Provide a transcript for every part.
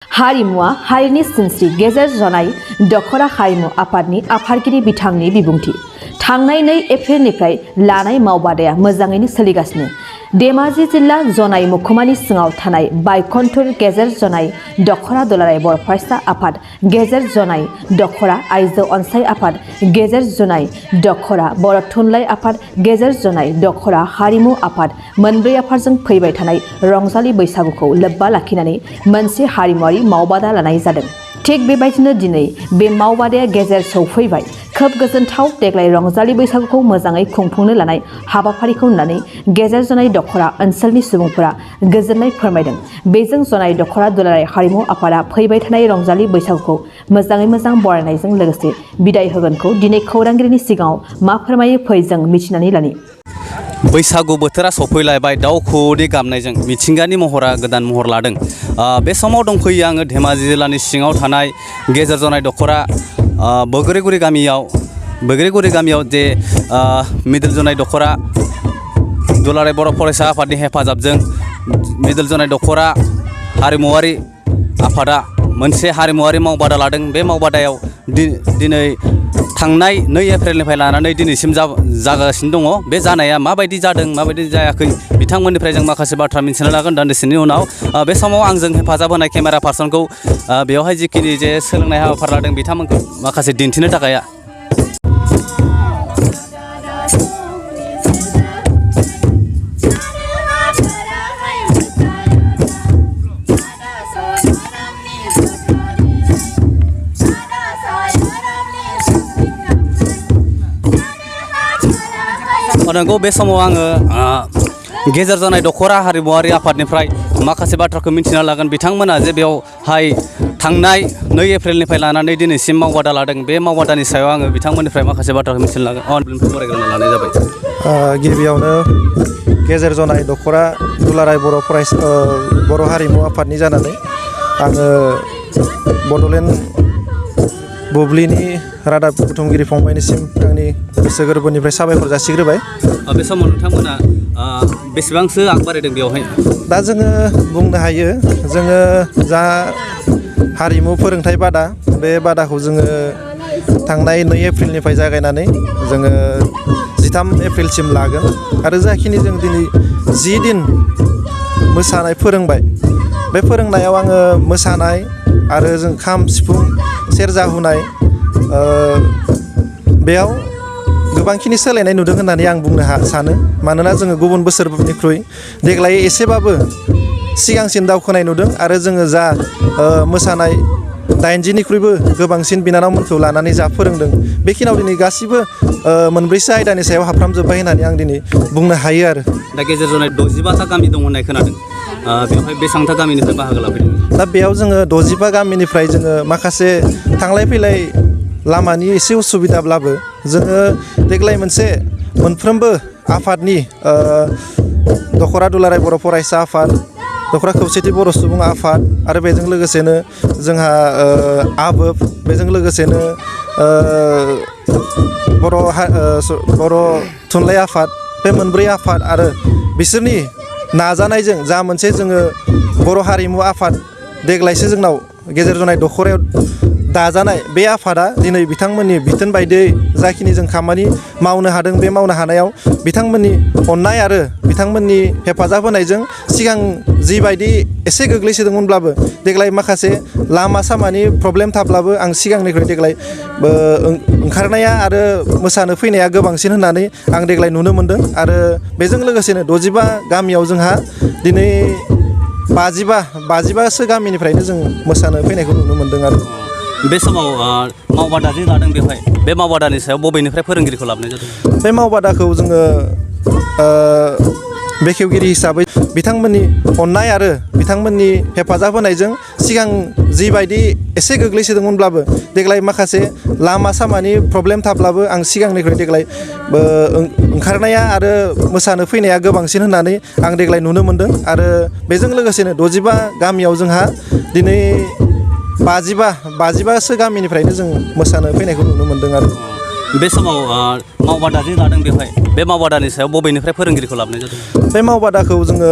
हारिमुआ हारिनि सिनस्रि गेजेर जनाय दख'रा हारिमु आफादनि आफादगिरि बिथांनि बिबुंथि। थांनाय 2 एप्रिलनिफ्राय लानाय मावबादाया मोजाङैनो सोलिगासिनो। धेमाजि जिल्ला जनाय मुखुमानि सिङाव थानाय बयकन गेजेर जनाय दख'रा दुलाराय बर' फरायसा आफाद, गेजेर जनाय दख'रा आइजो अनसाय आफाद, गेजेर जनाय दख'रा बर' थुनलाइ आफाद, गेजेर जनाय दख'रा हारिमु आफाद मोनब्रै आफादजों फैबाय थानाय रंजालि बैसागुखौ लोब्बा लाखिनानै मोनसे हारिमुआरि मावबादा लानाय जादों। थिग बेबायदिनो दिनै बे मावबादाया गेजेर सौफैबाय। खोब गोजोनथाव देग्लाय रंजालि बैसागुखौ मोजाङै खुंफुंनो लानाय हाबाफारिखौ नुनानै गेजेर जनाय दख'रा ओनसोलनि सुबुंफोरा गोजोननाय फोरमायदों। बेजों जनाय दख'रा दुलाराय हारिमु आफादा फैबाय थानाय रंजालि बैसागुखौ मोजाङै मोजां बरायनायजों लोगोसे बिदाय होगोनखौ दिनै खौरांगिरिनि सिगाङाव मा फोरमायो फै जों मिथिनानै लानि। बैसागु बोथोरा सफैलायबाय दाउ खौवौनि गाबनायजों मिथिंगानि महरा गोदान महर लादों। बे समाव दंफैयो आङो धेमाजि जिल्लानि सिङाव थानाय गेजेर जनाय दख'रा बगैगुरि गामियाव जे मिडल जनाय दख'रा दुलाराय बर' फरायसा आफादनि हेफाजाबजों मिडल जनाय दख'रा हारिमुआरि आफादा मोनसे हारिमुआरि मावबादा लादों। बे मावबादायाव दिनै थांनाय 2 एप्रिलनिफ्राय लानानै दिनैसिम जागासिनो दङ। बे जानाया माबायदि जादों माबायदि जायाखै बिथांमोननिफ्राय जों माखासे बाथ्रा मिथिनो लागोन दान्दिसेनि उनाव। बे समाव आंजों हेफाजाब होनाय केमेरा पार्सनखौ बेवहाय जिखिनि जे सोलोंनाय हाबाफारि लादों बिथांमोनखौ माखासे दिन्थिनो थाखाय नंगौ। बे समाव आङो गेजेर जानाय दख'रा हारिमुआरि आफादनिफ्राय माखासे बाथ्राखौ मिन्थिना लागोन। बिथांमोना जे बेवहाय थांनाय 2 एप्रिलनिफ्राय लानानै दिनैसिम मावबादा लादों। बे मावबादानि सायाव आङो बिथांमोननिफ्राय माखासे बाथ्राखौ मिथिनो लागोन। फरायग्रोना लानाय जाबाय। गिबियावनो गेजेर जनाय दख'रा दुलाराय बर' हारिमु आफादनि जानानै आङो बड'लेण्ड बुब्लिनि रादाब बुथुमगिरि फंबायनिसिम आंनि गोसो गोरबोनिफ्राय साबायखर जासिग्रोबाय। बे समाव नोंथांमोना बेसेबांसो आग बारायदों बेवहाय? दा जोङो बुंनो हायो, जोङो जा हारिमु फोरोंथाइ बादा, बे बादाखौ जोङो थांनाय 2 एप्रिलनिफ्राय जागायनानै जोङो 13 एप्रिलसिम लागोन। आरो जाखिनि जों दिनै 10 दिन मोसानाय फोरोंबाय, बे फोरोंनायाव आङो मोसानाय आरो जों खाम सिफुं सेरजा हुनाय बेयाव गोबांखिनि सोलायनाय नुदों होननानै आं बुंनो सानो। मानोना जोङो गुबुन बोसोरनिख्रुइ देग्लाय एसेबाबो सिगांसिन दावखोनाय नुदों। आरो जोङो जा मोसानाय 80निख्रुइबो गोबांसिन बिनानावमोनखौ लानानै जा फोरोंदों, बेखिनियाव दिनै गासिबो मोनब्रैसो आयदानि सायाव हाबफ्रामजोब्बाय होननानै आं दिनै बुंनो हायो। आरो दा गेजेर जनाय 65टा गामि दं होननाय खोनादों। बेवहाय बेसेबांथा गामिनिफ्राय बाहागो लाफैदों? दा बेयाव जोङो 65 गामिनिफ्राय जोङो माखासे थांलाय फैलाय लामानि एसे उसुबिदाब्लाबो जोङो देग्लाय मोनफ्रोमबो आफादनि दख'रा दुलाराय बर' फरायसा आफाद, दख'रा खौसेथि बर' सुबुं आफाद आरो बेजों लोगोसेनो जोंहा आबोब, बेजों लोगोसेनो बर' थुनलाइ आफाद, बे मोनब्रै आफाद आरो बिसोरनि नाजानायजों जा मोनसे जोङो बर' हारिमु आफाद देग्लायसो जोंनाव गेजेर जनाय दख'रायाव दाजानाय बे आफादा दिनै बिथांमोननि बिथोन बायदियै जाखिनि जों खामानि मावनो हादों, बे मावनो हानायाव बिथांमोननि अननाय आरो बिथांमोननि हेफाजाब होनायजों सिगां जिबायदि एसे गोग्लैसोदोंमोनब्लाबो देग्लाय माखासे लामा सामानि प्रब्लेम थाब्लाबो आं सिगांनिख्रुइ देग्लाय ओंखारनाया आरो मोसानो फैनाया गोबांसिन होननानै आं देग्लाय नुनो मोन्दों। आरो बेजों लोगोसेनो 65 गामियाव जोंहा दिनै 55सो गामिनिफ्रायनो जों मोसानो फैनायखौ नुनो मोन्दों। आरो बे समाव मावबादा जे लादों बेवहाय बे मावबादानि सायाव बबेनिफ्राय फोरोंगिरिखौ लाबोनाय जादों? बे मावबादाखौ जोङो बेखेवगिरि हिसाबै बिथांमोननि अननाय आरो बिथांमोननि हेफाजाब होनायजों सिगां जिबायदि एसे गोग्लैसोदोंमोनब्लाबो देग्लाय माखासे लामा सामानि प्रब्लेम थाब्लाबो आं सिगांनिख्रुइ देग्लाय ओंखारनाया आरो मोसानो फैनाया गोबांसिन होननानै आं देग्लाय नुनो मोन्दों। आरो बेजों लोगोसेनो 65 गामियाव जोंहा दिनै 55सो गामिनिफ्रायनो जों मोसानो फैनायखौ नुनो मोन्दों। आरो बे समाव मावबादा जे लादों बेवहाय बे मावबादानि सायाव बबेनिफ्राय फोरोंगिरिखौ लाबोनाय जादों? बे मावबादाखौ जोङो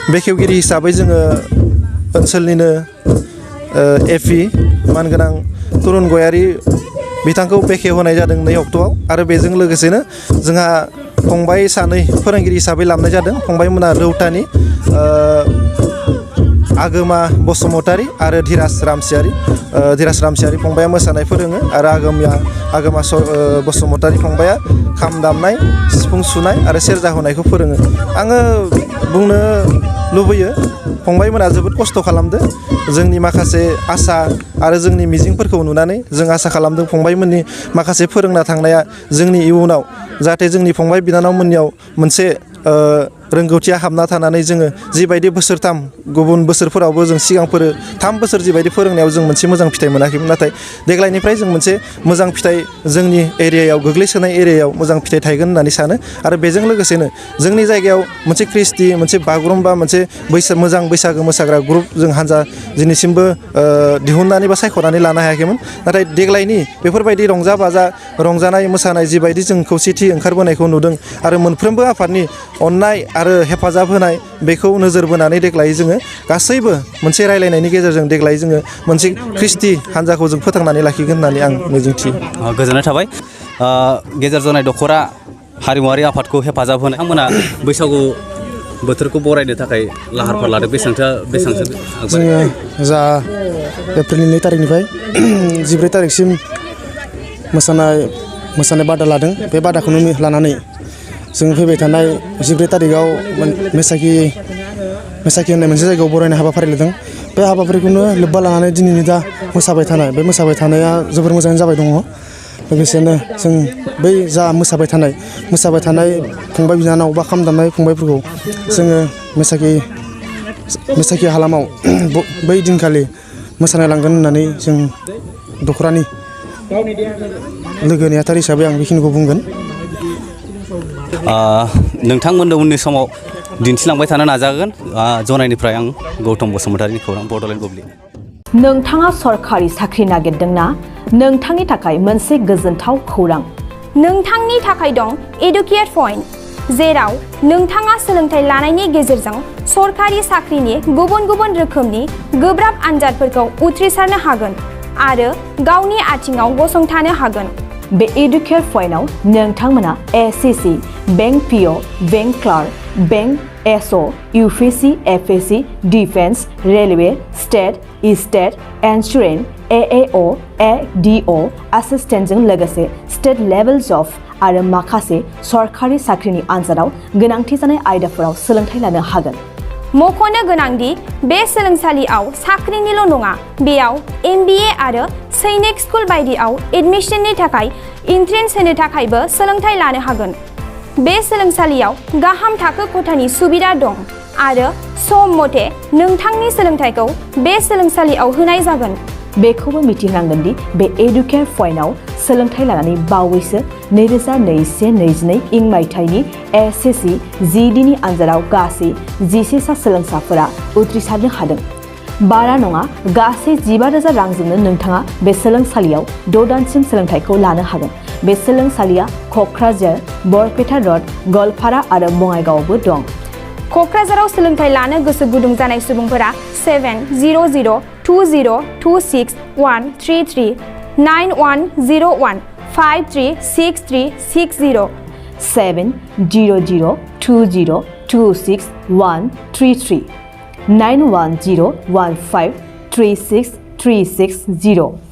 बेखेवगिरि हिसाबै जोङो ओनसोलनिनो एफि मानगोनां तरुन गयारि बिथांखौ बेखेवहोनाय जादों 2 अक्ट'आव आरो बेजों लोगोसेनो जोंहा फंबाय सानै फोरोंगिरि हिसाबै लाबोनाय जादों। फंबायमोना रौतानि आगोमा बसुमतारी आरो धीराज रामसियारि फंबाया मोसानाय फोरोङो आरो आगोमा बसुमतारी फंबाया खाम दामनाय सिफुं सुनाय आरो सेरजा हुनायखौ फोरोङो। आङो बुंनो लुबैयो फंबायमोना जोबोद खस्थ' खालामदो। जोंनि माखासे आसा आरो जोंनि मिजिंफोरखौ नुनानै जों आसा खालामदों फंबायमोननि माखासे फोरोंना थांनाया जोंनि इयुनाव जाहाथे जोंनि फंबाय बिनानावमोननियाव मोनसे रोंगौथिया हाबना थानानै जोङो जिबायदि बोसोरथाम गुबुन बोसोरफोरावबो जों सिगांफोर 3 बोसोर जिबायदि फोरोंनायाव जों मोनसे मोजां फिथाइ मोनाखैमोन, नाथाय देग्लायनिफ्राय जों मोनसे मोजां फिथाइ जोंनि एरियायाव गोग्लैसोनाय एरियायाव मोजां फिथाइ थायगोन होननानै सानो। आरो बेजों लोगोसेनो जोंनि जायगायाव मोनसे क्रिस्टि मोनसे बागुरुम्बा मोनसे मोजां बैसागो मोसाग्रा ग्रुप जों हान्जा दिनैसिमबो दिहुननानै बा सायख'नानै लानो हायाखैमोन। नाथाय देग्लायनि बेफोरबायदि रंजा बाजा रंजानाय मोसानाय जिबायदि जों खौसेथि ओंखारबोनायखौ नुदों आरो मोनफ्रोमबो आफादनि अननाय आरो हेफाजाब होनाय बेखौ नोजोर बोनानै देग्लाय जोङो गासैबो मोनसे रायलायनायनि गेजेरजों देग्लाय जोङो मोनसे क्रिस्टि हान्जाखौ जों फोथांनानै लाखिगोन होननानै आं मिजिंथियो। गोजोननाय थाबाय। गेजेर जनाय दख'रा हारिमुवारि आफादखौ हेफाजाब होनाय बिथांमोना बैसागु बोथोरखौ बरायनो थाखाय लाहार फाहार लादों। बेसेबांसो जोङो जा एप्रिलनि 2 तारिखनिफ्राय 14 तारिखसिम मोसानाय बादा लादों। बे बादाखौनो लानानै जों फैबाय थानाय 14 तारिखआव मेसाखि होननाय मोनसे जायगायाव बरायनाय हाबाफारि लादों। बे हाबाफारिखौनो लोब्बा लानानै दिनैनि दा मोसाबाय थानाया जोबोर मोजाङैनो जाबाय दङ। लोगोसेनो जों बै जा मोसाबाय थानाय फंबाय बिनानाव बा खाम दामनाय फंबायफोरखौ जोङो मेसाखि हालामाव बै दिनखालि मोसानाय लांगोन होननानै जों दख'रानि लोगो नेहाथारि हिसाबै आं बेखिनिखौ बुंगोन। नोंथांमोननो उननि समाव दिन्थिलांबाय थानो नाजागोन। जनायनिफ्राय आं गौतम बसुमतारिनि खौरां बड'लेण्ड बुब्लि। नोंथाङा सरखारि साख्रि नागिरदोंना? नोंथांनि थाखाय मोनसे गोजोनथाव खौरां। नोंथांनि थाखाय दं एडुकेट पइन्ट, जेराव नोंथाङा सोलोंथाइ लानायनि गेजेरजों सरखारि साख्रिनि गुबुन गुबुन रोखोमनि गोब्राब आनजादफोरखौ उथ्रिसारनो हागोन आरो गावनि आथिङाव गसंथानो हागोन। बे एडुकेट पइन्टआव नोंथांमोना SSC, bank PO, bank clerk, bank SO, UPSC, FSC, defence, railway, state insurance, AAO, ADO एसिस्टेन्टजों लोगोसे स्टेट लेभेल जब आरो माखासे सरखारि साख्रिनि आनजादाव गोनांथि जानाय आयदाफोराव सोलोंथाइ लानो हागोन। मख'नो गोनांदि बे सोलोंसालियाव साख्रिनिल' नङा, बेयाव MBA आरो सैनिक स्कुल बायदियाव एडमिशननि थाखाय एन्ट्रेन्स होनो थाखायबो सोलोंथाइ लानो हागोन। बे सोलोंसालियाव गाहाम थाखो खथानि सुबिदा दं आरो सम मथे नोंथांनि सोलोंथाइखौ बे सोलोंसालियाव होनाय जागोन। बेखौबो मिथिनांगोन दि बे एडुकेट पइन्टआव सोलोंथाइ लानानै बावैसो 2021-22 इं मायथाइनि एसएससि GDनि आनजादाव गासै 11 सा सोलोंसाफोरा उथ्रिसारनो हादों। बारा नङा, गासै 15,000 रांजोंनो नोंथाङा बे सोलोंसालियाव 6 दानसिम सोलोंथाइखौ लानो हागोन। बे सोलोंसालिया क'क्राझार, बरपेटा रड, गवालपारा आरो बङाइगावआवबो दं। क'क्राझाराव सोलोंथाइ लानो गोसो गुदुं जानाय सुबुंफोरा 70020263133 9101536360 70020263133 9101536360